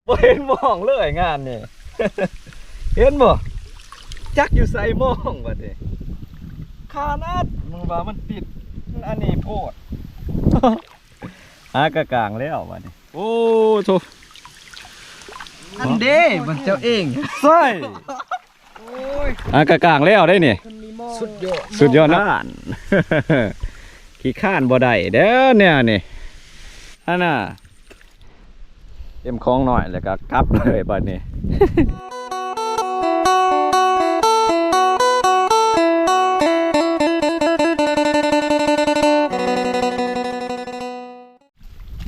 ບໍ່ເຫັນໝ້ອງເລີຍງານນີ້ ເຫັນບໍ່? ຈັກຢູ່ໃສໝ້ອງບັດນີ້ ຂະໜາດມຶງວ່າມັນຕິດອັນນີ້ໂພດ ຫາກະກາງແລ້ວບັດນີ້ ໂອ້ໂທ້ ອັນເດ້ ມັນເຈົ້າເອງ ໃຊ່ ໂອ້ຍ ອ່າ ກະກາງແລ້ວໄດ໋ນີ້ ສຸດຍອດ ສຸດຍອດນະ ຂີ້ຄ້ານບໍ່ໄດ້ເດີ້ແນວນີ້ ອັນນ່າ ເຕັມຂອງໜ້ອຍແລ້ວກໍກັບເລີຍບັດນີ້.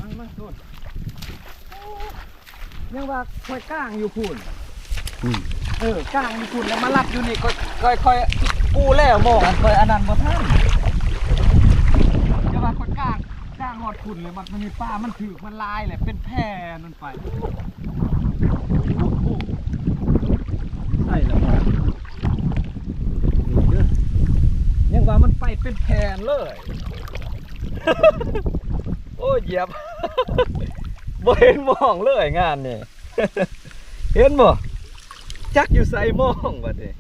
ມາ ມາໂດດ ຍັງວ່າຂ້ອຍກ້າງຢູ່ພຸ້ນ ອືມ ເອີ ກ້າງຢູ່ພຸ້ນ ແລ້ວມາລັດຢູ່ນີ້ ຂ້ອຍ ຂ້ອຍ ຂ້ອຍກູ້ແລ້ວໝ້ອງ ອັນຂ້ອຍອັນນັ້ນບໍ່ທັນ ແຕ່ວ່າຂ້ອຍກ້າງ ກ້າງຮອດພຸ້ນແລ້ວ ບັດມື້ນີ້ປາມັນຖືກ ມັນຫຼາຍແຫຼະ ເປັນແຜ່ນັ້ນໄປ ໂອ້ໂຫ ໃສ່ແລ້ວໝ້ອງ ນີ້ເດີ ຍັງວ່າມັນໄປເປັນແຜ່ເລີຍ. ໂອ້ຍ ຢຽບ ບໍ່ເຫັນໝ້ອງເລີຍງານນີ້ ເຫັນບໍ່? ຈັກຢູ່ໃສໝ້ອງບັດນີ້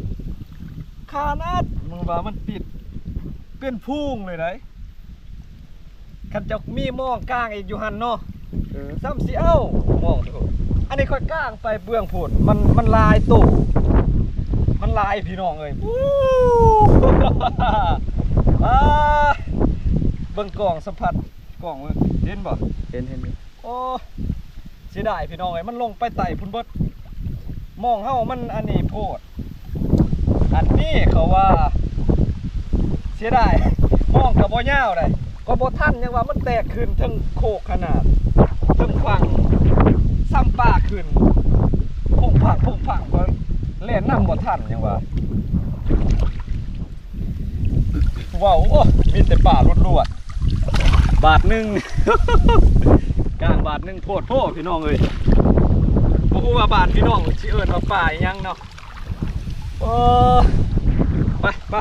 ຂະໜາດມຶງວ່າມັນຕິດເປັນຝູງເລີຍໄດ໋ ຄັນເຈົ້າມີໝ້ອງກາງອີກຢູ່ຫັ້ນເນາະ ເອີ ຊ້ຳຊິເອົາໝ້ອງ ອັນນີ້ຂ້ອຍກາງ ໄປເບື້ອງພຸ້ນ ມັນ ມັນຫຼາຍໂຕ ມັນຫຼາຍພີ່ນ້ອງເອີຍ ອູ້ ອາ ເບິ່ງກ້ອງສຳຜັດກ້ອງເບິ່ງ ເຫັນບໍ່? ເຫັນ ເຫັນຢູ່ ໂອ້ ເສຍດາຍພີ່ນ້ອງເອີຍ ມັນລົງໄປໃຕ້ພຸ້ນເບິດ ໝ້ອງເຮົາມັນອັນນີ້ໂພດ ອັນນີ້ເຂົາວ່າ ເສຍດາຍ ໝ້ອງກໍບໍ່ຍາວໃດ ກໍບໍ່ທັນ ຍັງວ່າມັນແຕກຂຶ້ນເທິງໂຄກຂະໜາດ ເທິງຝັ່ງ ຊ້ຳປາຂຶ້ນ ໂພງພັງ ໂພງພັງ ຂ້ອຍແລ່ນນຳບໍ່ທັນ ຍັງວ່າ ເວົ້າ ໂອ້ ມີແຕ່ປາລ້ວນໆ ບາດໜຶ່ງ ກາງບາດໜຶ່ງ ໂພດໂພ ພີ່ນ້ອງເອີຍ ບໍ່ຮູ້ວ່າບ້ານພີ່ນ້ອງຊິເອີ້ນວ່າປາອີ່ຫຍັງເນາະ. ເອີ ໄປ ໄປ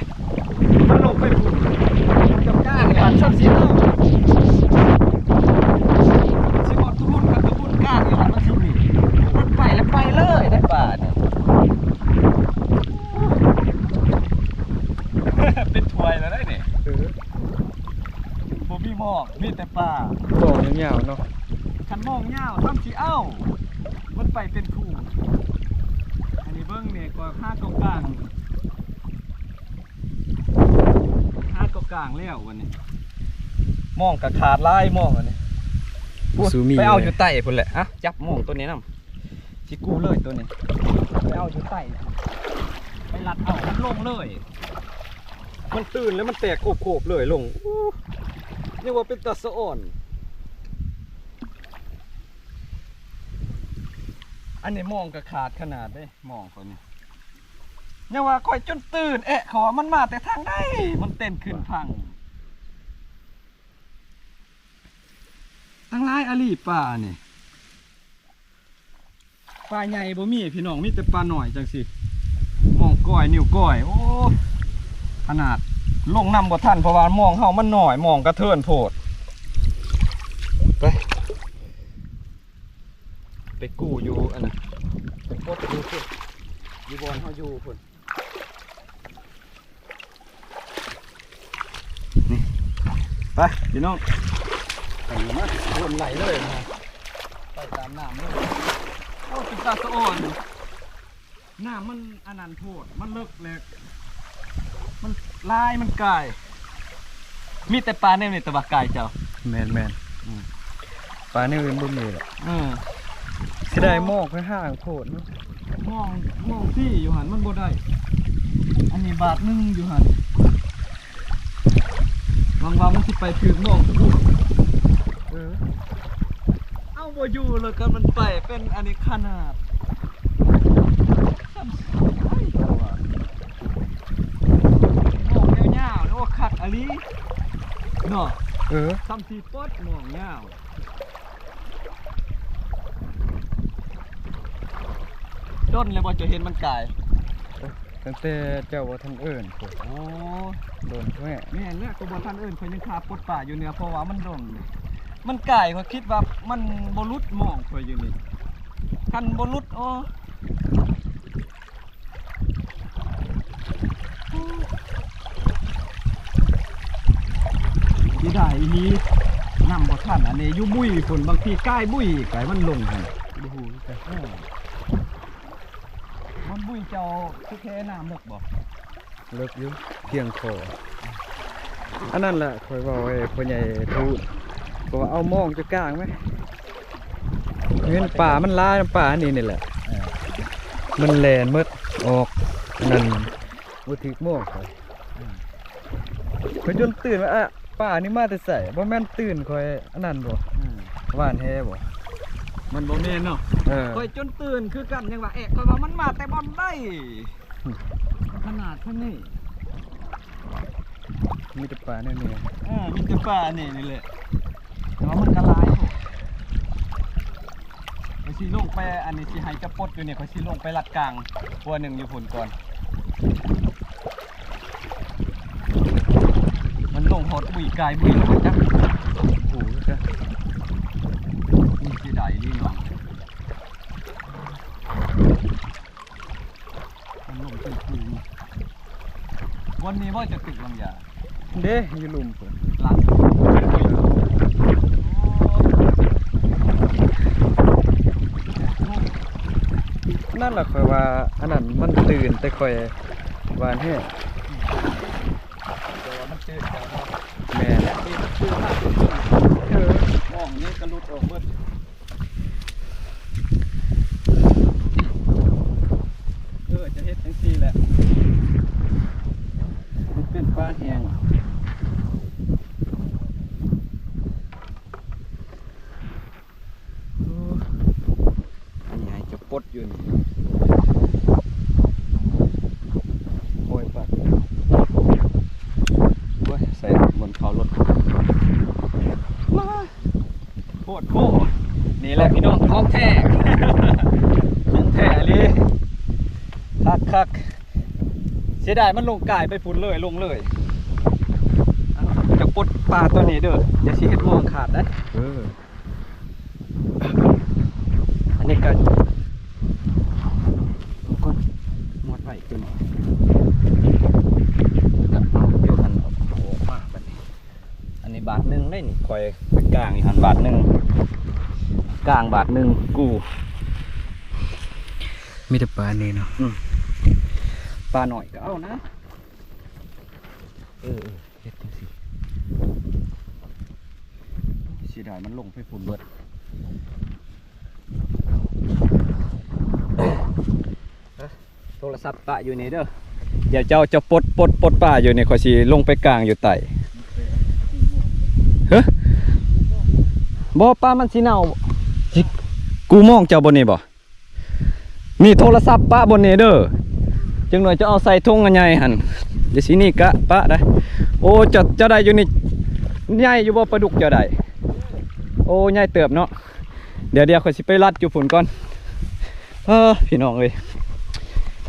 ມັນລົງໄປພຸ້ນ ມັນຈະກ້າງຢູ່ຫັ້ນ ຊັ້ນຊິເອົາ ຊິບໍ່ທຸລຸນກັບຕະບຸນກ້າງຢູ່ຫັ້ນ ມັນຊິໜີ ມັນໄປແລ້ວໄປເລີຍໄດ໋ປານີ້ ເປັນຖ້ວຍແລ້ວໄດ໋ນີ້ ເອີ ບໍ່ມີໝ້ອງ ມີແຕ່ປາ ໝ້ອງຍາວໆເນາະ ຄັນໝ້ອງຍາວຊ້ຳຊິເອົາ ມັນໄປເປັນຄູ່ ອັນນີ້ເບິ່ງນີ້ ກໍຫາກໍກາງ ຫາກໍກາງແລ້ວບັດນີ້ ໝ້ອງກໍຂາດຫຼາຍໝ້ອງອັນນີ້ ໄປເອົາຢູ່ໃຕ້ພຸ້ນແຫຼະ ອະ ຈັບໝ້ອງໂຕນີ້ນຳ ຊິກູ້ເລີຍໂຕນີ້ ໄປເອົາຢູ່ໃຕ້ ໄປລັດເອົາ ມັນລົງເລີຍ ມັນຕື່ນແລ້ວມັນແຕກໂຄບໆເລີຍລົງ ໂອ້ ຍັງວ່າເປັນຕາສະອອນ ອັນນີ້ໝ້ອງກໍຂາດຂະໜາດເດ້ ໝ້ອງຂ້ອຍນີ້ ຍັງວ່າຂ້ອຍຈົນຕື່ນແອະ ເຂົາວ່າມັນມາແຕ່ທາງໃດ ມັນເຕັ້ນຂຶ້ນພັງ ຕັ້ງຫຼາຍອີ່ຫຼີປານີ້ ປາໃຫຍ່ບໍ່ມີພີ່ນ້ອງ ມີແຕ່ປານ້ອຍຈັ່ງຊີ້ ໝ້ອງກ້ອຍ ນິ້ວກ້ອຍ ໂອ້ ຂະໜາດລົງນຳບໍ່ທັນ ເພາະວ່າໝ້ອງເຮົາມັນນ້ອຍ ໝ້ອງກະເທີນໂພດ ໄປ ໄປກູ້ຢູ່ອັນນັ້ນ ໄປປົດຢູ່ພຸ້ນ ຢູ່ບ່ອນເຮົາຢູ່ພຸ້ນ ນີ້ ໄປພີ່ນ້ອງ ໄປມາ ວນໄຫຼເລີຍນະ ໄປຕາມນ້ຳເລີຍ ໂອ້ ເປັນຕາສະອອນ ນ້ຳມັນອັນນັ້ນໂພດ ມັນເລິກແລ້ວ ມັນຫຼາຍ ມັນກາຍ ມີແຕ່ປາແນວນີ້ ແຕ່ວ່າກາຍເຈົ້າ ແມ່ນໆ ອືມ ປາແນວອື່ນບໍ່ມີແຫຼະ ເອີ ເສຍດາຍໝ້ອງຂ້ອຍຫ່າງໂພດເນາະ ໝ້ອງ ໝ້ອງສີ່ຢູ່ຫັ້ນມັນບໍ່ໄດ້ ອັນນີ້ບາດໜຶ່ງຢູ່ຫັ້ນ ຫວັງວ່າມັນຊິໄປຖືກໝ້ອງພຸ້ນ ເອີ ເອົາບໍ່ຢູ່ແລ້ວ ຄັນມັນໄປເປັນອັນນີ້ຂະໜາດ ຊ້ຳຊິໄປເຈົ້າວ່າ ໝ້ອງຍາວໆ ໂອ້ ຄັກອີ່ຫຼີເນາະ ເອີ ຊ້ຳຊິປົດໝ້ອງຍາວ ດົນແລ້ວບໍ່ເຈົ້າເຫັນມັນກາຍ? ໂອ້ ຕັ້ງແຕ່ເຈົ້າບໍ່ທັນເອີ້ນພຸ້ນ ໂອ້ ດົນແທ້ ແມ່ນແຫຼະ ກໍບໍ່ທັນເອີ້ນ ຂ້ອຍຍັງຄາປົດປາຢູ່ເໜືອ ເພາະວ່າມັນດົນ ມັນກາຍ ຂ້ອຍຄິດວ່າມັນບໍ່ຫຼຸດໝ້ອງຂ້ອຍຢູ່ນີ້ ກັນບໍ່ຫຼຸດ. ໂອ້ ເສຍດາຍອີ່ຫຼີ ນຳບໍ່ທັນ. ອັນນີ້ຢູ່ບຸ້ຍພຸ້ນ ບາງທີກາຍບຸ້ຍໄປ ມັນລົງຫັ້ນ ບໍ່ຮູ້ຄືກັນ. ເອີ ມັນບຸ້ຍເຈົ້າຄືແທ້ ນ້ຳເລິກບໍ່? ເລິກຢູ່ ພຽງຄໍ. ອັນນັ້ນແຫຼະ ຂ້ອຍເວົ້າໃຫ້ພໍ່ໃຫຍ່ທູດ ກໍວ່າເອົາມອງຈະກາງໄວ້ ເຫັນປາມັນຫຼາຍ ປາອັນນີ້ນີ້ແຫຼະ. ເອີ ມັນແລ່ນໝົດ ອອກອັນນັ້ນ ບໍ່ຖືກມອງຂ້ອຍ. ເອີ ຂ້ອຍຈົນຕື່ນວ່າ ອະ ປານີ້ມາແຕ່ໃສ? ບໍ່ແມ່ນຕື່ນຂ້ອຍອັນນັ້ນບໍ່? ເອີ ຫວ່ານແຫບໍ່? ມັນບໍ່ແມ່ນເນາະ. ເອີ ຂ້ອຍຈົນຕື່ນຄືກັນ ຍັງວ່າ ແອະ ຂ້ອຍວ່າມັນມາແຕ່ບ່ອນໃດ? ຂະໜາດເທົ່ານີ້ ມີແຕ່ປາແນວນີ້. ເອີ ມີແຕ່ປາອັນນີ້ນີ້ແຫຼະ ແຕ່ວ່າມັນກໍຫຼາຍໂພດ. ຂ້ອຍຊິລົງໄປ ອັນນີ້ຊິໃຫ້ຈະປົດຢູ່ນີ້ ຂ້ອຍຊິລົງໄປລັດກາງຂົວໜຶ່ງຢູ່ພຸ້ນກ່ອນ. ມັນລົງຮອດບຸ້ຍກາຍບຸ້ຍແລ້ວບໍ່ຈັກ. ໂອ້ໂຫ ເສຍດາຍອີ່ຫຼີເນາະ. ມັນລົງເປັນພູ ບ່ອນນີ້ບໍ່ຈະຕຶກບາງຢ່າງເດ້ ຢູ່ລຸ່ມພຸ້ນ ຫຼັງ ນັ້ນລະ ຂ້ອຍວ່າອັນນັ້ນມັນຕື່ນ ແຕ່ຂ້ອຍຫວ່ານແຮງ ແຕ່ວ່າມັນຕື່ນ. ແມ່ນ ເອີ ມອງນີ້ກໍຫຼຸດອອກເບິດ. ເອີ ຈະເຮັດຈັ່ງຊີ້ແຫຼະ ມັນເປັນປາແຫ້ງ. ໂອ້ ອັນນີ້ໃຫ້ຈະປົດຢູ່ນີ້ ໂອ້ຍ ປາ ໂອ້ຍ ໃສ່ບົນເຂົາລົດ ໂພດໂພດ. ນີ້ແຫຼະພີ່ນ້ອງ ຂອງແທ້ ຂອງແທ້ອີ່ຫຼີ ຄັກໆ. ເສຍດາຍມັນລົງກາຍໄປພຸ້ນເລີຍ ລົງເລີຍ. ເອົາ ຈະປົດປາຕົວນີ້ເດີ ຢ່າຊິເຮັດມອງຂາດເດີ. ເອີ ອັນນີ້ກໍ ກໍໝົດໄວ້ຕົວນີ້ ກັບເອົາຢູ່ຫັ້ນ ເອົາເຂົ້າອອກມາບັດນີ້. ອັນນີ້ບາດໜຶ່ງໄດ໋ນີ້ ຂ້ອຍໄປກາງຢູ່ຫັ້ນບາດໜຶ່ງ ກາງບາດໜຶ່ງ ກູ ມີແຕ່ປານີ້ເນາະ. ອືມ ປານ້ອຍກໍເອົານະ. ເອີ ເອີ ເຮັດຈັ່ງຊີ້ ເສຍດາຍມັນລົງໄປພຸ້ນເບິດ. ໂທລະສັບປະຢູ່ນີ້ເດີ ດຽວເຈົ້າ ເຈົ້າປົດ ປົດ ປົດປາຢູ່ນີ້ ຂ້ອຍຊິລົງໄປກາງຢູ່ໃຕ້. ເຮີ ບໍ່ ປາມັນຊິເນົ່າ ຊິ ກູມອງເຈົ້າບ່ອນນີ້ບໍ່? ນີ້ໂທລະສັບປະບ່ອນນີ້ເດີ ຈັກໜ່ອຍຈະເອົາໃສ່ຖົງອັນໃຫຍ່ຫັ້ນ ດຽວຊິນີ້ກະປະໄດ້. ໂອ້ ເຈົ້າ ເຈົ້າໄດ້ຢູ່ນີ້ ໃຫຍ່ຢູ່ບໍ່ປາດຸກເຈົ້າໄດ້? ໂອ້ ໃຫຍ່ເຕີບເນາະ. ດຽວ ດຽວຂ້ອຍຊິໄປລັດຢູ່ພຸ້ນກ່ອນ. ເອີ ພີ່ນ້ອງເອີຍ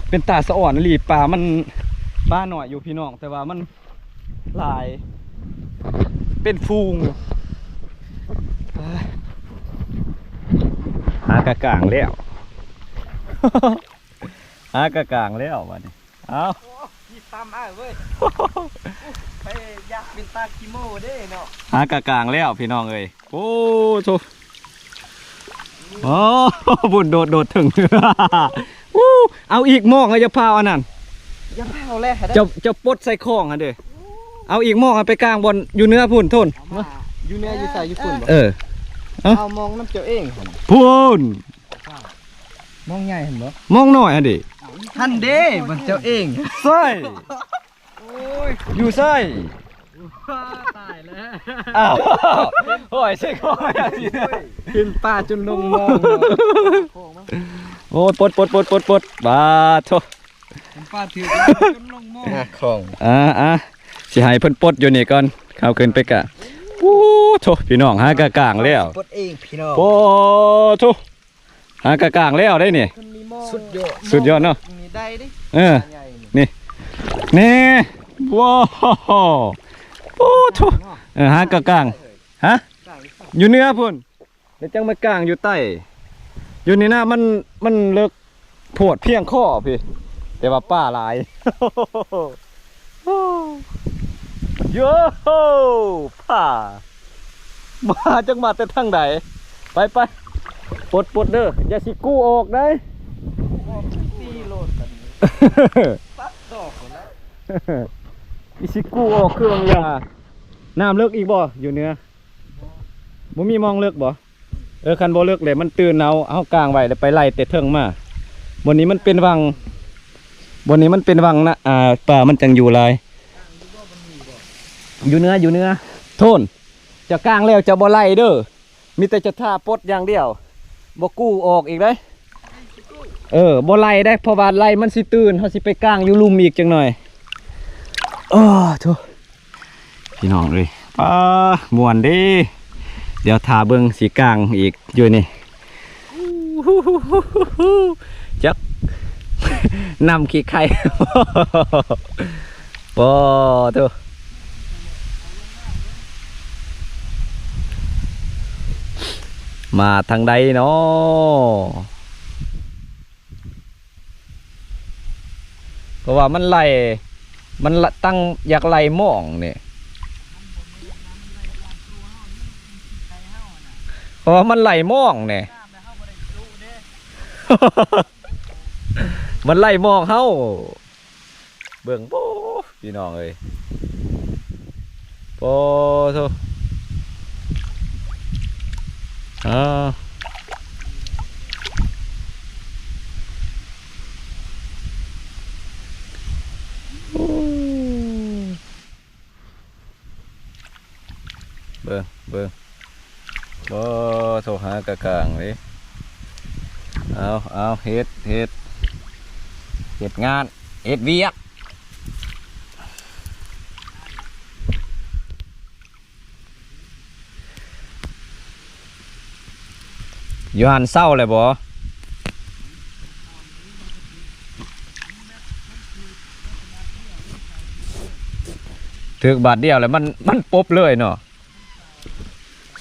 ເປັນຕາສະອອນອີ່ຫຼີ ປາມັນ ປານ້ອຍຢູ່ພີ່ນ້ອງ ແຕ່ວ່າມັນຫຼາຍ ເປັນຝູງ. ຫາກະກາງແລ້ວ ຫາກະກາງແລ້ວບັດນີ້. ເອົາ ໂອ້ ມີຕຳອ້າຍເວີຍ ໄປຢາກເປັນຕາຂີ້ໂມ້ເດ້ເນາະ. ຫາກະກາງແລ້ວພີ່ນ້ອງເອີຍ. ໂອ້ໂທ້ ໂອ້ ບຸນໂດດ ໂດດເຖິງ. ອູ້ ເອົາອີກໝອກ ຢ່າພາວອັນນັ້ນ ຢ່າພາວແຫຼະ. ເຈົ້າ ເຈົ້າປົດໃສ່ຂອງຫັ້ນເດ້ ເອົາອີກໝອກ ໄປກາງບ່ອນຢູ່ເໜືອພຸ້ນ ໂທນ ເອົາມາ ຢູ່ເໜືອຢູ່ໃສ ຢູ່ພຸ້ນບໍ່? ເອີ ເອົາ ເອົາມອງນຳເຈົ້າເອງພຸ້ນ ພຸ້ນ ມອງໃຫຍ່ຫັ້ນບໍ່? ມອງນ້ອຍຫັ້ນເດ້ ຫັ້ນເດ້ ບ່ອນເຈົ້າເອງ. ໃສ່ ໂອ້ຍ ຢູ່ໃສ? ຕາຍແລ້ວ ອ້າວ ໂອ້ຍ ເຊັກ ໂອ້ຍ ຂຶ້ນປ່າຈົນລົງມອງ. ໂອ້ຍ ປົດ ປົດ ປົດ ປົດ ປົດ ບາດໂທ້ ຂຶ້ນປ່າຖືກຈົນລົງມອງ. ອ່າ ຂອງ ອ່າ ອ່າ ຊິໃຫ້ເພິ່ນປົດຢູ່ນີ້ກ່ອນ ເຮົາຂຶ້ນໄປກະ. ໂອ້ໂທ້ ພີ່ນ້ອງ ຫາກະກາງແລ້ວ ປົດເອງພີ່ນ້ອງ. ໂອ້ໂທ້ ຫາກະກາງແລ້ວໄດ໋ນີ້ ສຸດຍອດ ສຸດຍອດເນາະ. ນີ້ໄດ້ເດ້ ເອີ ນີ້ ນີ້ ວ້າວ ໂອ້ໂທ້ ເອີ ຫາກະກາງ ຮະ ຢູ່ເໜືອພຸ້ນ ແລ້ວຈັ່ງມາກາງຢູ່ໃຕ້. ຢູ່ນີ້ນະ ມັນ ມັນເລິກໂພດພຽງຄໍພີ້ ແຕ່ວ່າປາຫຼາຍ. ໂຍໂຮ ປາ ມາ ຈັກມາແຕ່ທາງໃດ. ໄປໆ ປົດໆເດີ ຢ່າຊິກູ້ອອກໄດ໋. ອອກສີ່ໂລດບັດນີ້ ຕັດດອກພຸ້ນລະ. ອີຊິກູ້ອອກຄືຫວັງຢາ. ນ້ຳເລິກອີກບໍ່? ຢູ່ເໜືອ ບໍ່ມີມອງເລິກບໍ່? ເອີ ຄັນບໍ່ເລິກແຫຼະມັນຕື່ນເອົາ ເຮົາກາງໄວ້ແລ້ວໄປໄລ່ແຕ່ເທິງມາ. ບ່ອນນີ້ມັນເປັນວັງ ບ່ອນນີ້ມັນເປັນວັງນະ ອ່າ ປາມັນຈັ່ງຢູ່ຫຼາຍ. ຢູ່ເໜືອ ຢູ່ເໜືອ ໂທນ ເຈົ້າກາງແລ້ວເຈົ້າບໍ່ໄລ່ເດີ ມີແຕ່ຈະຖ້າປົດຢ່າງດຽວ ບໍ່ກູ້ອອກອີກເດ້. ເອີ ບໍ່ໄລ່ເດ້ ເພາະວ່າໄລ່ມັນຊິຕື່ນ ເຮົາຊິໄປກາງຢູ່ລຸ່ມອີກຈັກໜ່ອຍ. ໂອ້ ໂທ້ ພີ່ນ້ອງເອີຍ ປ້າ ມ່ວນເດ້. ດຽວຖ້າເບິ່ງ ຊິກາງອີກຢູ່ນີ້ ຈັກ ນ້ຳຂີ້ໄຂ່ ບໍ່ ໂທ້ ມາທາງໃດນໍ? ເພາະວ່າມັນໄລ່ ມັນລະ ຕັ້ງ ຢາກໄລ່ມອງນີ້ ເພາະວ່າມັນໄລ່ມອງນີ້ ມັນໄລ່ມອງເຮົາ. ເບິ່ງ ໂອ້ ພີ່ນ້ອງເອີຍ ໂອ້ໂທ້ ອ່າ ໂອ້ ເບິ່ງ ເບິ່ງ ບໍ່ ໂທຫາກະກາງເດ້. ເອົາ ເອົາ ເຮັດ ເຮັດ ເຮັດງານ ເຮັດວຽກ. ຢູ່ຫັ້ນເຊົາແລ້ວບໍ່? ຖືກບາດດຽວແລ້ວມັນ ມັນປົບເລີຍເນາະ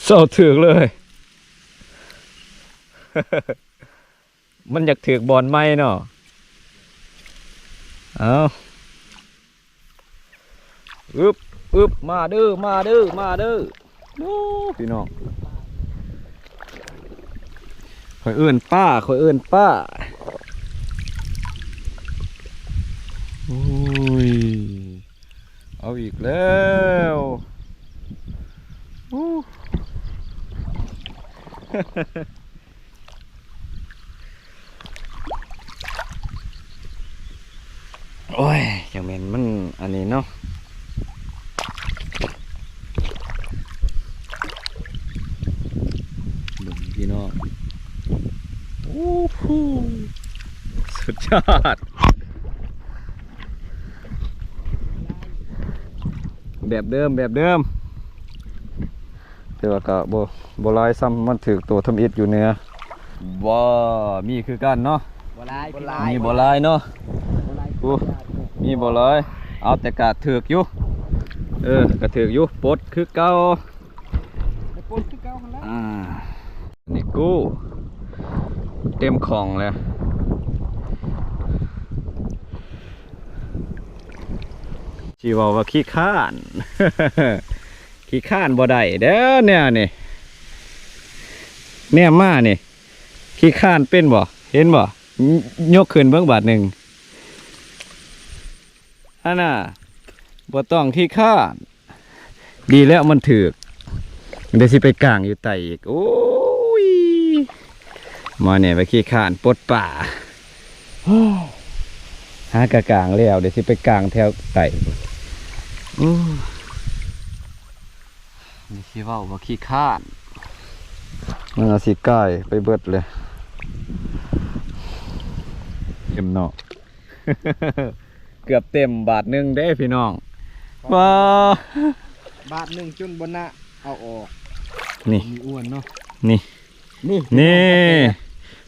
ເຊົາຖືກເລີຍ. ມັນຢາກຖືກບ່ອນໃໝ່ເນາະ. ເອົາ ອຶບ ອຶບ ມາເດີ ມາເດີ ມາເດີ. ໂອ້ ພີ່ນ້ອງ ຂ້ອຍເອີ້ນປ້າ ຂ້ອຍເອີ້ນປ້າ. ໂອ້ຍ ເອົາອີກແລ້ວ. ໂອ້ ໂອ້ຍ ຈັ່ງແມ່ນມັນອັນນີ້ເນາະ ເບິ່ງພີ່ນ້ອງ. ໂອ້ໂຫ ສຸດຍອດ ແບບເດີມ ແບບເດີມ. ແຕ່ວ່າກະບໍ່ ບໍ່ຫຼາຍສ່ຳ ມັນຖືກໂຕທຳອິດຢູ່ເໜືອ. ບໍ່ ມີຄືກັນເນາະ ບໍ່ຫຼາຍ ບໍ່ຫຼາຍ ມີບໍ່ຫຼາຍເນາະ. ບໍ່ຫຼາຍ ໂອ້ ມີບໍ່ຫຼາຍ ເອົາແຕ່ກະຖືກຢູ່ ເອີ ກະຖືກຢູ່ ປົດຄືເກົ່າ ໄດ້ປົດຄືເກົ່າຫັ້ນລະ. ອ່າ ນີ້ກູເຕັມຂອງແລ້ວ. ຊິເວົ້າວ່າຂີ້ຄ້ານ ຂີ້ຄ້ານບໍ່ໄດ້ເດີແນວນີ້ ແນມມານີ້ ຂີ້ຄ້ານເປັນບໍ່? ເຫັນບໍ່? ຍົກຂຶ້ນເບິ່ງບາດໜຶ່ງ ຫັ້ນນະ ບໍ່ຕ້ອງຂີ້ຄ້ານ. ດີແລ້ວມັນຖືກ ດຽວຊິໄປກາງຢູ່ໃຕ້ອີກ. ໂອ້ຍ ມາແນ່ວ່າຂີ້ຄ້ານປົດປ່າ ຫາກະກາງແລ້ວ ດຽວຊິໄປກາງແຖວໃຕ້. ໂອ້ ນີ້ຊິເວົ້າວ່າຂີ້ຄ້ານ ມັນອາດຊິກາຍໄປເບິດເລີຍ ເຕັມເນາະ. ເກືອບເຕັມບາດໜຶ່ງເດ້ພີ່ນ້ອງ ວ້າ ບາດໜຶ່ງຈົນບໍ່ນະເອົາອອກ. ນີ້ ມີອ້ວນເນາະ ນີ້ ນີ້ ນີ້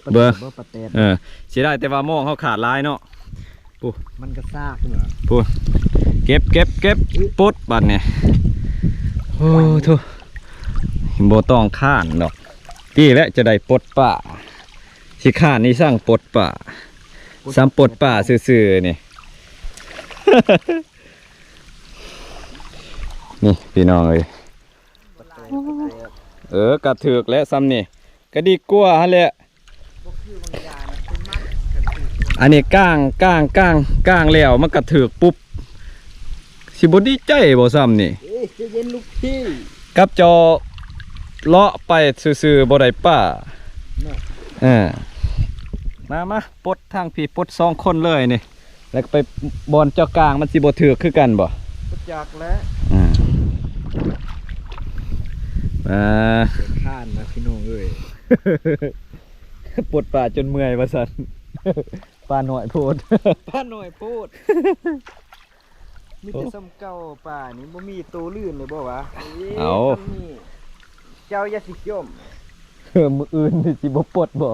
ປາແຕດ ເບິ່ງ ປາແຕດ ເອີ ເສຍດາຍແຕ່ວ່າມອງເຮົາຂາດຫຼາຍເນາະ. ປູ້ ມັນກະຊາກເນາະ ປູ້ ເກັບ ເກັບ ເກັບ ປົດບາດນີ້. ໂອ້ໂທ້ ບໍ່ຕ້ອງຄ້ານດອກ ນີ້ແຫຼະຈະໄດ້ປົດປາ. ຊິຄ້ານອີ່ສັງປົດປາ ສ່ຳປົດປາຊື່ໆນີ້ ນີ້ພີ່ນ້ອງເອີຍ ເອີ ກະຖືກແຫຼະ ສ່ຳນີ້ກະດີກວ່າຫັ້ນແຫຼະ. ອັນນີ້ກ້າງ ກ້າງ ກ້າງ ກ້າງແລ້ວມັນກະຖືກປຸບ ຊິບໍ່ດີໃຈບໍ່ສ່ຳນີ້? ເອີຍ ໃຈເຢັນລູກພີ່ ກັບເຈົ້າເລາະໄປຊື່ໆບໍ່ໄດ້ປາເນາະ. ເອີ ມາ ມາປົດທາງພີ້ ປົດສອງຄົນເລີຍນີ້ ແລ້ວກະໄປບ່ອນເຈົ້າກ້າງ ມັນຊິບໍ່ຖືກຄືກັນບໍ່? ບໍ່ຈັກແຫຼະ ອືມ ອ່າ ຂ້ານນະພີ່ນ້ອງເອີຍ. ປົດປາຈົນເມື່ອຍວ່າຊັ້ນ ປາໜ້ອຍໂພດ ປາໜ້ອຍໂພດ ມີແຕ່ ໂອ້ ສ່ຳເກົ່າ. ປານີ້ບໍ່ມີໂຕລື່ນເລີຍບໍ່ວະ? ເອົາ ເຈົ້າຢ່າຊິຈົ່ມ ມື້ອື່ນຊິບໍ່ປົດບໍ່?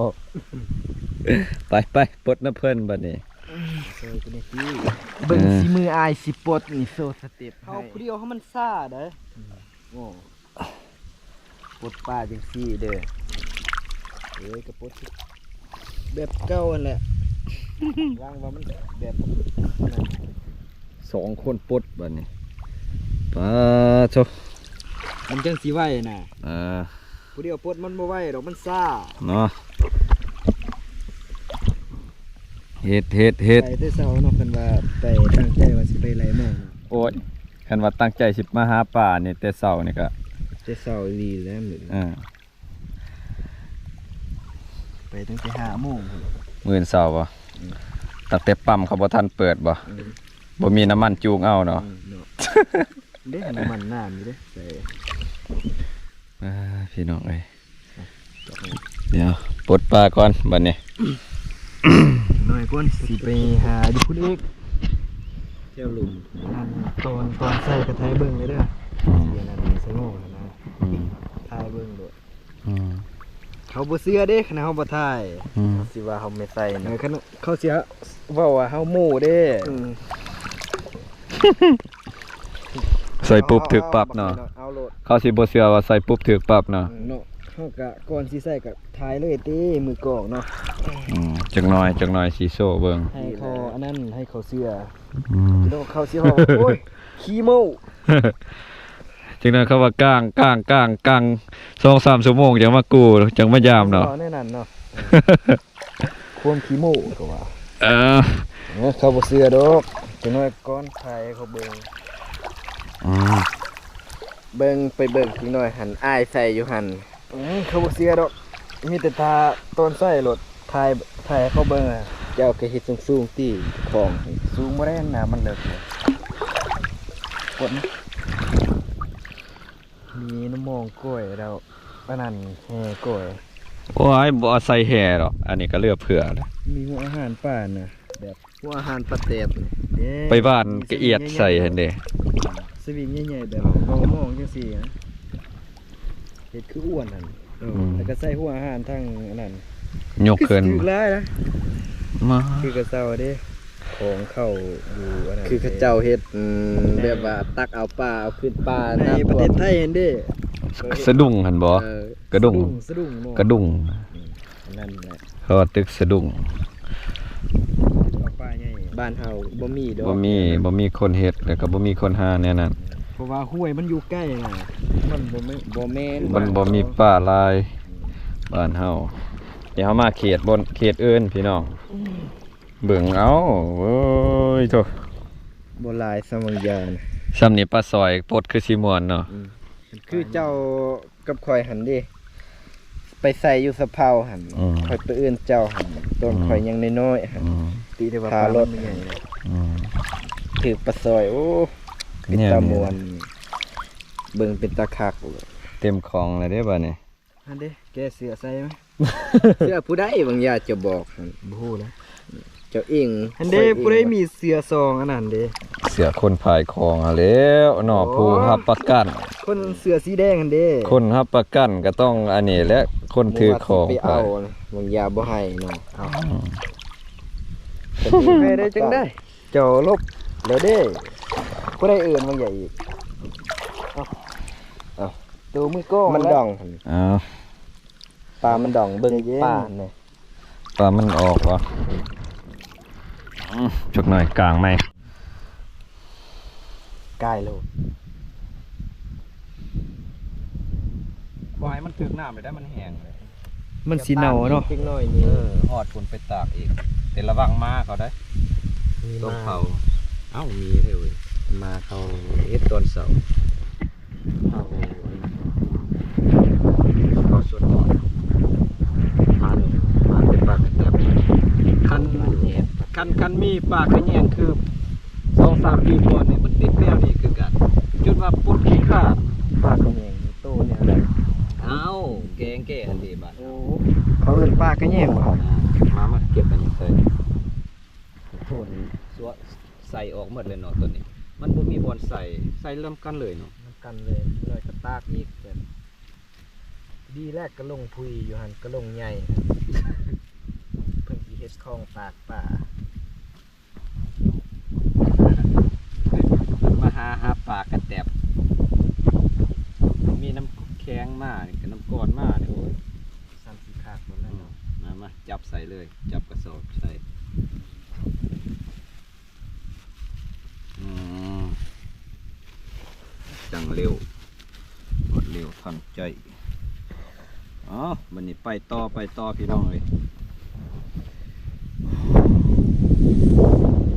ໄປໆ ປົດນຳເພິ່ນບັດນີ້ ເບິ່ງສີມືອ້າຍຊິປົດນີ້ ໂຊສະເຕັບ ເຮົາຜູ້ດຽວເຮົາມັນຊ້າໄດ໋. ໂອ້ ປົດປາຈັ່ງຊີ້ເດີ ເອີຍ ກະປົດແບບເກົ່າຫັ້ນແຫຼະ ຫວັງວ່າມັນແບບນັ້ນ ສອງຄົນປົດບັດນີ້ ປາໂທ້ ມັນຈັ່ງຊິໄວນະ ເອີ ຜູ້ດຽວປົດມັນບໍ່ໄວດອກ ມັນຊ້າເນາະ. ເຮັດ ເຮັດ ເຮັດ ໄປແຕ່ເຊົ້າເນາະ ຄັນວ່າໄປຕັ້ງໃຈວ່າຊິໄປໄລ່ມອງເນາະ. ໂອ້ຍ ຄັນວ່າຕັ້ງໃຈຊິມາຫາປານີ້ແຕ່ເຊົ້ານີ້ກະ ແຕ່ເຊົ້າອີ່ຫຼີແຫຼະມື້ ເອີ ໄປຕັ້ງແຕ່ຫ້າໂມງພຸ້ນ ມື້ເຊົ້າບໍ່? ອືມ ຕັ້ງແຕ່ປ້ຳເຂົາບໍ່ທັນເປີດບໍ່? ອືມ ບໍ່ມີນ້ຳມັນຈູງເອົາເນາະ. ອືມ ເນາະ ເດ້ ນ້ຳມັນນ້ຳນີ້ເດ້ ໃສ່ ອ່າ ພີ່ນ້ອງເອີຍ ດຽວປົດປາກ່ອນບັດນີ້ ໜ້ອຍກ່ອນ ຊິໄປຫາຢູ່ພຸ້ນອີກ ແຖວລຸ່ມ ອັນຕອນ ຕອນໃສ່ກະຖ່າຍເບິ່ງເລີຍເດີ ອືມ ເສຍໜ້າທີ່ໃສ່ໂມຫັ້ນນະ ອືມ ຖ່າຍເບິ່ງໂລດ ອືມ ເຂົາບໍ່ເຊື່ອເດ້ ຄັນເຮົາບໍ່ຖ່າຍ ອືມ ຊິວ່າເຮົາແມ່ນໃສ່ນະ ເອີ ຄັນເຂົາຊິເວົ້າວ່າເຮົາໂມ້ເດ້ ອືມ ໃສ່ປຸບຖືກປັບເນາະ ເອົາໂລດ ເຂົາຊິບໍ່ເຊື່ອວ່າໃສ່ປຸບຖືກປັບເນາະ ເນາະ ເຮົາກະກ່ອນຊິໃສ່ກະຖ່າຍເລີຍຕິ ມືກອງເນາະ ອືມ ຈັກໜ້ອຍ ຈັກໜ້ອຍຊິໂຊເບິ່ງ ໃຫ້ເຂົາອັນນັ້ນ ໃຫ້ເຂົາເຊື່ອ ອືມ ເນາະ ເຂົາຊິເວົ້າ ໂອ້ຍ ຂີ້ໂມ້ ຈັ່ງນັ້ນເຂົາວ່າກ້າງ ກ້າງ ກ້າງ ກ້າງ ສອງສາມຊົ່ວໂມງຈັ່ງມາກູ້ ຈັ່ງມາຢາມເນາະ ເວົ້າແນວນັ້ນເນາະ ຄວາມຂີ້ໂມ້ເຂົາວ່າ ເອີ ເອີ ເຂົາບໍ່ເຊື່ອດອກ ຈັກໜ້ອຍກ່ອນຖ່າຍໃຫ້ເຂົາເບິ່ງ ອືມ ເບິ່ງ ໄປເບິ່ງຈັກໜ້ອຍຫັ້ນ ອ້າຍໃສ່ຢູ່ຫັ້ນ ອືມ ເຂົາບໍ່ເຊື່ອດອກ ມີແຕ່ຖ້າຕອນໃສ່ໂລດ ຖ່າຍ ຖ່າຍໃຫ້ເຂົາເບິ່ງ ເຈົ້າກະເຮັດສູງໆຕິ ຂອງສູງບໍ່ໄດ້ ນ້ຳມັນເລິກ ກົດນະ ມີນ້ຳມອງກ້ອຍແລ້ວ ອັນນັ້ນແຮ່ກ້ອຍ ໂອ້ຍ ບໍ່ອາໄສແຮ່ດອກ ອັນນີ້ກະເຫຼືອເຜື່ອແລ້ວ ມີຫົວອາຫານປານະ ແບບ ຫົວອາຫານປາແຕບນີ້ເດ້ ໄປຫວ່ານກະອຽດໃສ່ຫັ້ນເດ້ ສະວິງໃຫຍ່ໆ ແບບເອົາມອງຈັ່ງຊີ້ນະ ເຮັດຄືອວນຫັ້ນ ອືມ ແລ້ວກະໃສ່ຫົວອາຫານທາງອັນນັ້ນ ຍົກຂຶ້ນ ຄືຖືກຫຼາຍນະ ມາ ຄືກະເຊົາເດ້ ຂອງເຂົ້າຢູ່ອັນນັ້ນ ຄືເຂົາເຈົ້າເຮັດ ອືມ ແບບວ່າຕັກເອົາປາ ເອົາຂຶ້ນປາ ໃນປະເທດໄທຫັ້ນເດ້ ສະດຸ້ງຫັ້ນບໍ່? ເອີ ກະດຸ້ງ ສະດຸ້ງ ກະດຸ້ງ ອືມ ອັນນັ້ນແຫຼະ ເຂົາວ່າຕຶກສະດຸ້ງ ປາໃຫຍ່ ບ້ານເຮົາບໍ່ມີດອກ ບໍ່ມີ ບໍ່ມີຄົນເຮັດ ແລ້ວກະບໍ່ມີຄົນຫາແນວນັ້ນ ເພາະວ່າຫ້ວຍມັນຢູ່ໃກ້ນະ ມັນບໍ່ແມ່ນ ບໍ່ແມ່ນ ມັນບໍ່ມີປາຫຼາຍ ອືມ ບ້ານເຮົາ ດຽວເຮົາມາເຂດບ່ອນ ເຂດອື່ນພີ່ນ້ອງ ອືມ ເບິ່ງເອົາ ໂອ້ຍໂທ້ ບໍ່ຫຼາຍສ່ຳບາງຢ່າງ ສ່ຳນີ້ປາຊອຍປົດຄືຊິມ່ວນເນາະ ອືມ ຄືເຈົ້າ ກັບຂ້ອຍຫັ້ນເດ້ ໄປໃສ່ຢູ່ສະເພົາຫັ້ນ ອືມ ຂ້ອຍໄປເອີ້ນເຈົ້າຫັ້ນ ຕອນ ອືມ ຂ້ອຍຍັງນ້ອຍໆຫັ້ນ ອືມ ຕິໄດ້ວ່າປາມັນໃຫຍ່ ອືມ ຖືກປາຊອຍ ໂອ້ ເປັນຕາມ່ວນ ເບິ່ງເປັນຕາຄັກ ເຕັມຂອງແລ້ວເດ້ບາດນີ້ ຫັ້ນເດ້ ແກະເສື້ອໃສ່ໄໝ ເສື້ອຜູ້ໃດບາງຢ່າງ ເຈົ້າບອກຫັ້ນ ບໍ່ຮູ້ແຫຼະ ເຈົ້າເອງ ຫັ້ນເດ້ ຜູ້ໃດມີເສື້ອຊອງອັນນັ້ນເດ້ ເສື້ອຄົນພາຍຂອງຫັ້ນແຫຼ້ວເນາະ ໂອ້ ຜູ້ຮັບປະກັນ ຄົນເສື້ອສີແດງຫັ້ນເດ້ ຄົນຮັບປະກັນກະຕ້ອງອັນນີ້ແຫຼະ ຄົນຖືຂອງໄປ ບາງຢ່າງບໍ່ໃຫ້ເນາະ ເອົາ ອືມ ໃຫ້ໄດ້ຈັ່ງໃດ ເຈົ້າລົບແລ້ວເດ້ ຜູ້ໃດເອີ້ນບາງຢ່າງອີກ ເອົາ ເອົາ ໂຕມືກອງ ມັນດອງ ເອົາ ປາມັນດອງ ເບິ່ງປາແດ່ ຕອນມັນອອກບໍ່? ອືມ ຈັກໜ້ອຍກາງໃໝ່. ກາຍໂລດ. ບໍ່ໃຫ້ມັນຖືກນ້ຳເລີຍໄດ໋ ມັນແຫ້ງເລີຍ. ມັນຊິເນົ່າເນາະ. ເກັບຕາກອີກຈັກໜ້ອຍນີ້. ເອີ ຮອດພຸ້ນໄປຕາກອີກ. ແຕ່ລະວັງໝາເຂົາໄດ໋. ມີໝາ ຕ້ອງເຝົ້າ. ເອົ້າ ມີເດ້ເວີຍ. ໝາເຂົາເຮັດຕອນເຊົ້າ. ເຂົາ ເຂົາສວດມອນ ມານີ້ ມາແຕ່ປາກກະແຕບ. ຄັນ ຄັນ ຄັນມີປາກກະແຍງຄືສອງສາມປີກ່ອນນີ້ ມັນຕິດແນວນີ້ຄືກັນ ຈົນວ່າປົດຂີ້ຄ້ານ. ປາກກະແຍງໂຕແນວໃດ? ອ້າວ ແກງແກ່ຫັ້ນເດບາດ. ໂອ້ ເຂົາເອີ້ນປາກກະແຍງບໍ່? ອ່າ ມາ ມາເກັບອັນນີ້ໃສ່. ໂທດ ສວ ໃສ່ອອກໝົດເລີຍເນາະ ຕົວນີ້ ມັນບໍ່ມີບ່ອນໃສ່ ໃສ່ລຳກັນເລີຍເນາະ. ນຳກັນເລີຍ ໜ້ອຍກໍຕາກອີກ. ແບບ ດີແລ້ວກະລົງພຸຍຢູ່ຫັ້ນ ກະລົງໃຫຍ່ ເພິ່ນຊິເຮັດຄອງຕາກປາ. ມາຫາ ຫາປາກະແຕບ ມີນ້ຳແຂງມານີ້ ກະນ້ຳກ້ອນມານີ້ ໂອ້ຍ ສ່ຳຊິຄັກໝົດແລ້ວເນາະ. ອືມ ມາ ມາ ຈັບໃສ່ເລີຍ ຈັບກະສອບໃສ່. ອືມ ຈັ່ງເລັວ ຮວດເລັວທັນໃຈ. ເອົ້າ ບັດນີ້ໄປຕໍ່ ໄປຕໍ່ ພີ່ນ້ອງເອີຍ.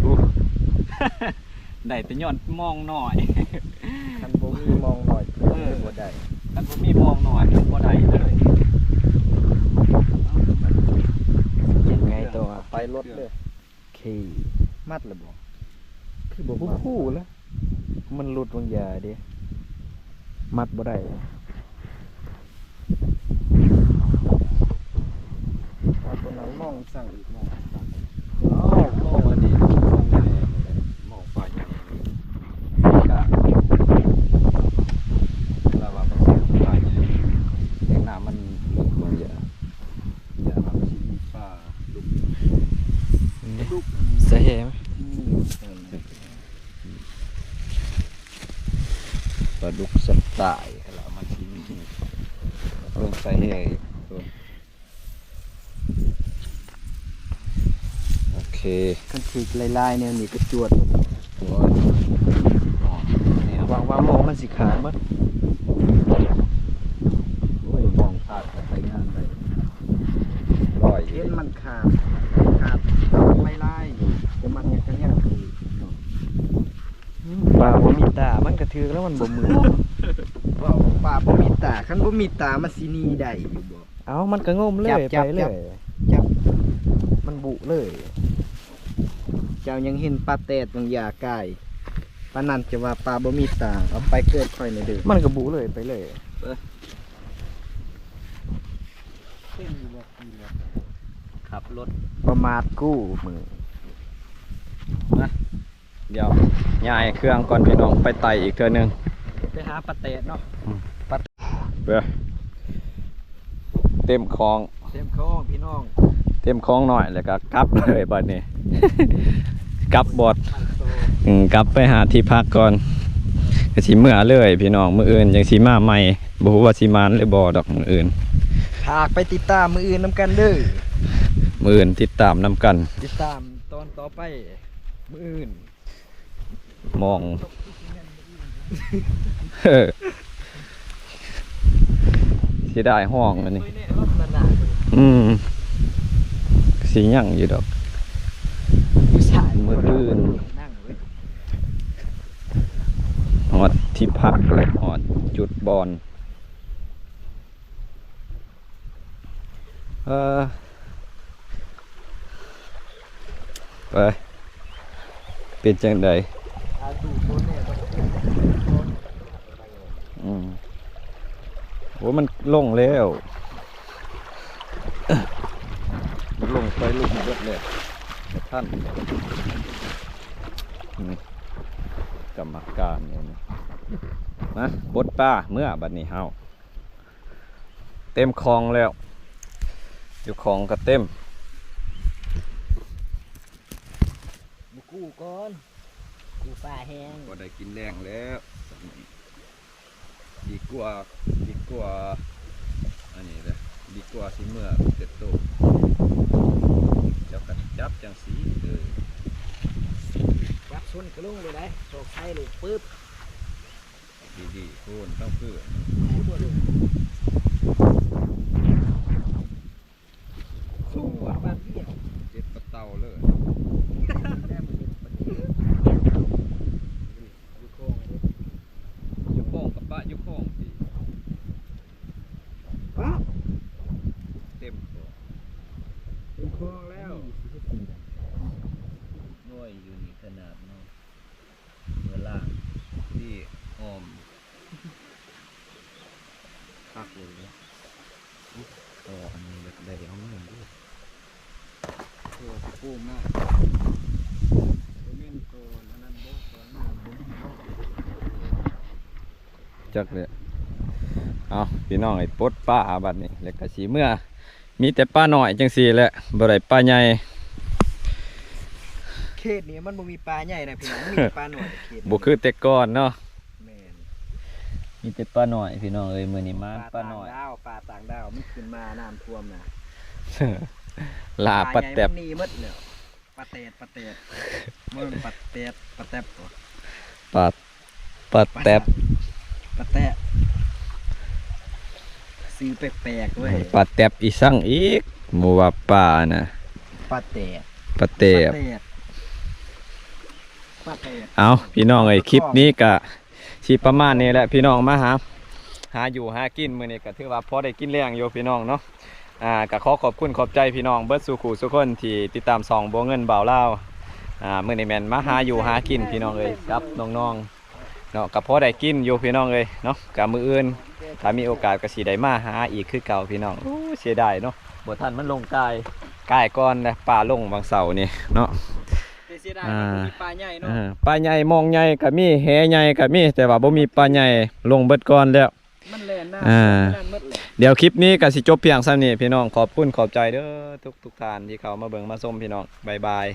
ໂອ້ ໄດ້ແຕ່ຍ້ອນມອງນ້ອຍ. ຄັນບໍ່ມີມອງນ້ອຍ ເອີ ບໍ່ໄດ້. ຄັນບໍ່ມີມອງນ້ອຍ ມັນບໍ່ໄດ້ເລີຍ. ເຮັດໄງຕໍ່? ໄປລົດເລີຍ. ໂອເຄ ມັດແລ້ວບໍ່? ຄືບໍ່ຮູ້ລະ ມັນຫຼຸດວາງຢາເດ້ ມັດບໍ່ໄດ້. ເອົາຕົວນັ້ນມອງສັ່ງອີກ ມອງ ເອົ້າ ມອງອັນນີ້ ມອງປາໃຫຍ່ ກະລະວ່າມັນຊິປາໃຫຍ່ ແຕ່ນ້ຳມັນເລິກວາງຢາ ຢາວ່າມັນຊິມີປາ ປາດຸກ ປາດຸກ ໃສ່ແຫມ ປາດຸກສັນຕາຍ ລະມັນຊິມີ ເບິ່ງໃສ່ແຫອີກ. ໂອເຄ ຄັນຖືກຫຼາຍໆແນວນີ້ກະຈວດ. ໂອ້ຍ ຫວັງວ່າໝໍ້ມັນຊິຂາດໝົດ. ໂອ້ຍ ໝໍ້ຂາດກະໃຊ້ງານໄດ້ ລອຍ ເຫັນມັນ ຂາດ ຂາດຫຼາຍໆຢູ່ ແຕ່ມັນຍັງ ກະຍັງຖືກເນາະ. ປາບໍ່ມີຕາ ມັນກະຖືກແລ້ວ ມັນບໍ່ເມື່ອຍ. ເວົ້າປາບໍ່ມີຕາ ຄັນບໍ່ມີຕາມັນຊິໜີໄດ້ຢູ່ບໍ່? ເອົ້າ ມັນກະງົມເລີຍ ຈັບ ໄປເລີຍ ຈັບ ມັນບຸເລີຍ. ເຈົ້າຍັງເຫັນປາແຕດບາງຢ່າກາຍ ປານນັ້ນຈະວ່າປາບໍ່ມີຕາ ເອົາໄປເກີດຂ້ອຍແດ່ເດີ. ມັນກະບຸເລີຍ ໄປເລີຍ. ເອີ ຂັບລົດປະໝາດກູ ມາ ດຽວຍ້າຍເຄື່ອງກ່ອນພີ່ນ້ອງ ໄປໄຕ່ອີກເທື່ອໜຶ່ງ ໄປຫາປາແຕດເນາະ. ອືມ ປາ ເອີ ເຕັມຂອງ ເຕັມຂອງພີ່ນ້ອງ ເຕັມຂອງນ້ອຍ ແລ້ວກະກັບເລີຍບາດນີ້ ກັບບໍ່ ອືມ ກັບໄປຫາທີ່ພັກກ່ອນ ກະຊິເມືອເລີຍພີ່ນ້ອງ. ມື້ອື່ນຈັ່ງຊິມາໃໝ່ ບໍ່ຮູ້ວ່າຊິໝານຫຼືບໍ່ດອກມື້ອື່ນ. ຝາກໄປຕິດຕາມມື້ອື່ນນຳກັນເດີ ມື້ອື່ນຕິດຕາມນຳກັນ ຕິດຕາມຕອນຕໍ່ໄປມື້ອື່ນ. ມອງ ເອີ ເສຍດາຍຫ້ອງອັນນີ້. ອືມ ຊິຍັງຢູ່ດອກ ມື້ອື່ນ. ຮອດທີ່ພັກແລ້ວ ຮອດຈຸດບ່ອນ. ເອີ ເອີ ເປັນຈັ່ງໃດ? ອືມ ໂອ້ ມັນລົງແລ້ວ ລົງໄປ ລົງເບິດແລ້ວ ບໍ່ທັນ. ນີ້ ກຳມະການນີ້ ມາປົດປາເມືອ ບັດນີ້ເຮົາ ເຕັມຂອງແລ້ວ ຢູ່ຂອງກະເຕັມ. ມາກູ້ກ່ອນ ກູ້ປາແຫ້ງ ພໍໄດ້ກິນແລງແລ້ວ. ດີກວ່າ ດີກວ່າອັນນີ້ແຫຼະ ດີກວ່າຊິເມືອແຕ່ໂຕ. ໂອ້ຍ ຢູ່ນີ້ຂະໜາດເນາະ ເວລາທີ່ອ້ອມ ຄັກເລີຍເນາະ. ໂອ້ ອັນນີ້ຢາກໄດ້ເອົາມາເດີ ໂອ້ ຊິໂກງນະ ບໍ່ແມ່ນຕອນອັນນັ້ນບໍ່ ຕອນນັ້ນບໍ່ ຈັກແຫຼະ. ເອົາ ພີ່ນ້ອງເອີຍ ປົດປາບັດນີ້ ແລ້ວກໍຊິເມືອ ມີແຕ່ປານ້ອຍຈັ່ງຊີ້ແຫຼະ ບໍ່ໄດ້ປາໃຫຍ່. ເຂດນີ້ມັນບໍ່ມີປາໃຫຍ່ນະພີ່ນ້ອງ ມີແຕ່ປານ້ອຍເຂດນີ້ ບໍ່ຄືແຕ່ກ່ອນເນາະ. ແມ່ນ ມີແຕ່ປານ້ອຍພີ່ນ້ອງເອີຍ ມື້ນີ້ມາປານ້ອຍ ປາຕ່າງດາວ ປາຕ່າງດາວມັນຂຶ້ນມາ ນ້ຳຖ້ວມນະ ຫຼ້າປາແຕັບ ປາໃຫຍ່ມັນໜີໝົດແລ້ວ. ປາແຕດ ປາແຕດ ບໍ່ແມ່ນປາແຕດ ປາແຕັບບໍ່ ປາ ປາແຕັບ ປາແຕະ ຊື່ແປກໆເວີຍ ປາແຕັບອີ່ສັງອີກ ບໍ່ວ່າປານະ ປາແຕດ ປາແຕບ ປາແຕດ ປາແຕດ. ເອົາ ພີ່ນ້ອງເອີຍ ຄລິບນີ້ກະຊິປະມານນີ້ແຫຼະ ພີ່ນ້ອງ ມາຫາ ຫາຢູ່ຫາກິນ ມື້ນີ້ກະຖືວ່າພໍໄດ້ກິນແລງຢູ່ ພີ່ນ້ອງເນາະ. ອ່າ ກໍຂໍຂອບຄຸນຂອບໃຈພີ່ນ້ອງເບິດສູ່ຄູ່ສູ່ຄົນທີ່ຕິດຕາມຊ່ອງບົວເງິນບ່າວລາວ. ອ່າ ມື້ນີ້ແມ່ນມາຫາຢູ່ຫາກິນພີ່ນ້ອງເອີຍ ກັບນ້ອງໆເນາະ ກໍພໍໄດ້ກິນຢູ່ພີ່ນ້ອງເອີຍເນາະ. ກໍມື້ອື່ນຖ້າມີໂອກາດກໍຊິໄດ້ມາຫາອີກຄືເກົ່າພີ່ນ້ອງ. ໂອ້ ເສຍດາຍເນາະ ບໍ່ທັນມັນລົງກາຍ ກາຍກ່ອນແຫຼະ ປາລົງຫວ່າງເຊົ້ານີ້ເນາະ. ແຕ່ເສຍດາຍ ອ່າ ມັນບໍ່ມີປາໃຫຍ່ເນາະ. ເອີ ປາໃຫຍ່ ມອງໃຫຍ່ກໍມີ ແຫໃຫຍ່ກໍມີ ແຕ່ວ່າບໍ່ມີປາໃຫຍ່ ລົງເບິດກ່ອນແລ້ວ. ມັນແລ່ນນ້ຳ ອ່າ ນັ້ນໝົດແຫຼະ. ດຽວຄລິບນີ້ກໍຊິຈົບພຽງສ່ຳນີ້ພີ່ນ້ອງ ຂອບຄຸນຂອບໃຈເດີທຸກໆທ່ານທີ່ເຂົ້າມາເບິ່ງມາຊົມພີ່ນ້ອງ ບາຍບາຍ.